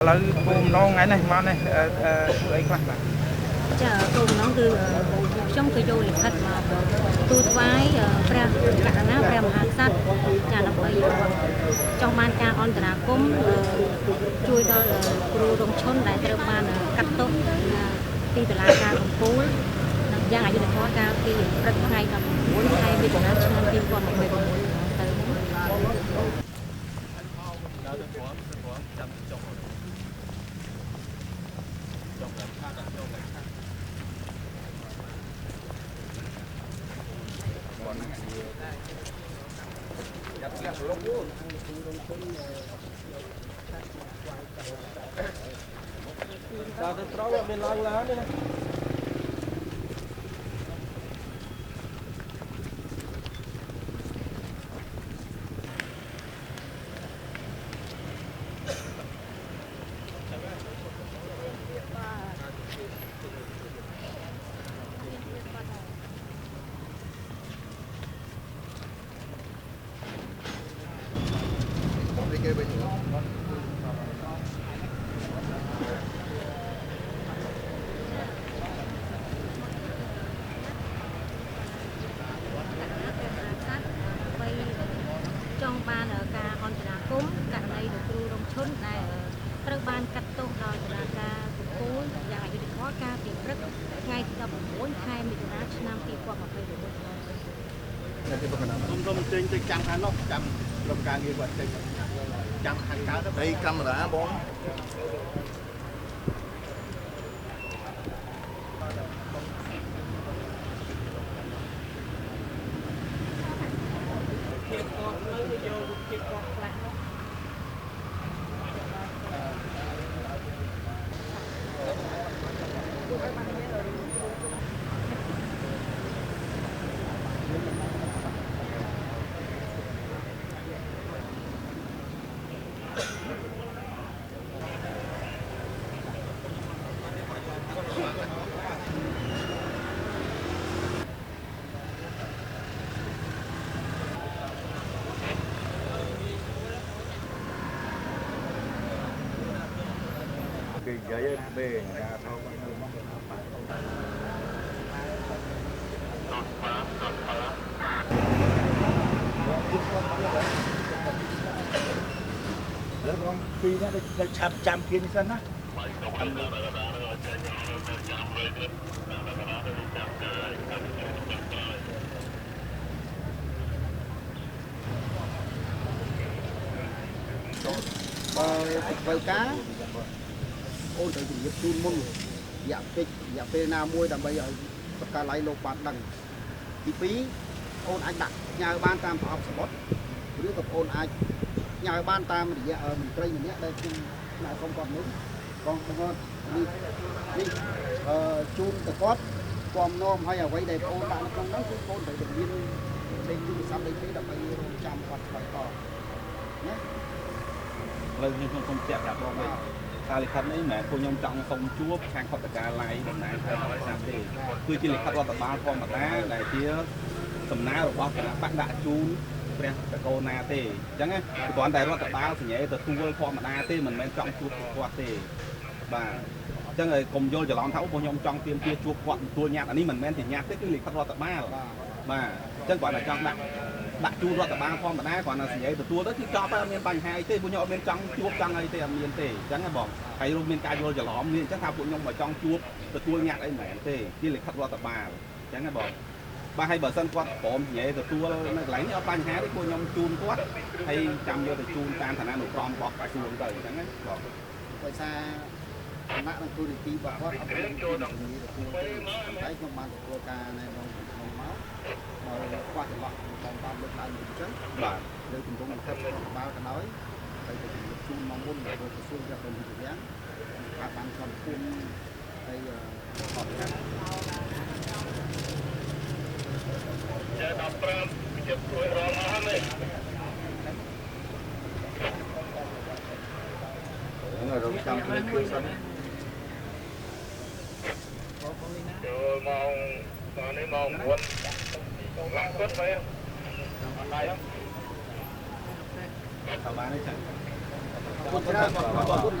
ឥឡូវគោលម្ដងថ្ងៃនេះមកនេះធ្វើអីខ្លះបាទ ចាគោលបំណងគឺខ្ញុំគឺយកលិខិតមកទូលថ្វាយព្រះករុណាព្រះមហាក្សត្រចាដើម្បីចង់បានការអន្តរាគមន៍ជួយដល់គ្រូរងឈុនដែលត្រូវបានកាត់ទោសពីតុលាការកំពូលយ៉ាងអយុត្តិធម៌កាលពីព្រឹកថ្ងៃ19ខែមិថុនាឆ្នាំ2026ទៅ ដល់ទៅត្រង់មានឡើងឡានទេណា ចង់បានការអន្តរាគមន៍ករណីលោកគ្រូរងឈុនដែលត្រូវបានកាត់ទោសដោយតុលាការកំពូលយ៉ាងអយុត្តិធម៌កាលពីព្រឹកថ្ងៃទី19ខែមិថុនាឆ្នាំ2026 សូមអញ្ជើញទៅចាំខាងនោះចាំក្រុមការងារគាត់ចេញចាំខាងកើត ទៅកាមេរ៉ាបងគេនិយាយទេការថតแล้วลองปีนี้ได้ชับจำเพียงสั้นนะ បើត្រូវការអូនត្រូវជំរាបជូនមុនរយៈពេលរយៈពេលណាមួយដើម្បីឲ្យបកាឡៃលោកបានដឹងទី2អូនអាចដាក់ញើបានតាមប្រអប់សបុតឬក៏អូនអាចញើបានតាមរយៈមន្ត្រីម្នាក់ដែលខ្ញុំស្នើសុំគាត់នោះបងបងនេះនេះជូនទៅគាត់គាំនាំឲ្យអ្វីដែលអូនដាក់នៅក្នុងនោះគឺអូនត្រូវតែមានលេខទូរស័ព្ទលេខនេះដើម្បីរងចាំគាត់ឆ្លើយតបណា ឥឡូវខ្ញុំសូមជម្រាបប្រាប់បងវិញថាលិខិតនេះមិនមែនពួកខ្ញុំចង់សុំជួបខាងខុទ្ទកាល័យតំណាងខាងបរិស័ទទេគឺជាលិខិតរដ្ឋបាលធម្មតាដែលជាសំណើរបស់គណៈបកដាក់ជូនព្រះតកូណាទេអញ្ចឹងគ្រាន់តែរដ្ឋបាលសញ្ញាទទួលធម្មតាទេមិនមែនចង់ជួបគាត់ទេបាទអញ្ចឹងកុំយល់ច្រឡំថាពួកខ្ញុំចង់ទាមទារជួបគាត់ទទួលញត្តិអានេះមិនមែនជាញត្តិទេគឺលិខិតរដ្ឋបាលបាទអញ្ចឹងគ្រាន់តែចង់ដាក់ជូនរដ្ឋបាលធម្មតាគ្រាន់តែសញ្ញាទទួលទៅគឺចប់ហើយអត់មានបញ្ហាអីទេពួកខ្ញុំអត់មានចង់ជួបចង់អីទេអត់មានទេអញ្ចឹងណាបងហើយរួមមានការយល់ច្រឡំនេះអញ្ចឹងថាពួកខ្ញុំមកចង់ជួបទទួលញត្តិអីមិនមែនទេជាលិខិតរដ្ឋបាលអញ្ចឹងណាបងបាទហើយបើសិនគាត់ព្រមសញ្ញាទទួលនៅកន្លែងនេះអត់បញ្ហាទេពួកខ្ញុំជូនគាត់ហើយចាំយកទៅជូនតាមឋានានុក្រមរបស់ក្រសួងទៅអញ្ចឹងណាបង ដោយសារគណៈនឹងទូនីតិរបស់គាត់អត់មានទទួលទេប៉ុន្តែខ្ញុំបានទទួលការណែនាំពីក្នុងមកបើខ្វះចន្លោះបងបានលើកឡើងអញ្ចឹងបាទលើគម្រោងលិខិតរដ្ឋបាលក៏ដោយហើយទៅជំរាបជូនមកមុនដល់ក្រសួងរដ្ឋបាលយ៉ាងស្ថាប័នសង្គមហើយខកខា ង15ជិតរួចរាល់អស់ហើយ រងចាំគ្នាជួយសិន ចូលម៉ោងនេះម៉ោង9ឡាក់គាត់ទៅអត់ដៃ តាមបានទេចា អរគុណច្រើនអរគុណ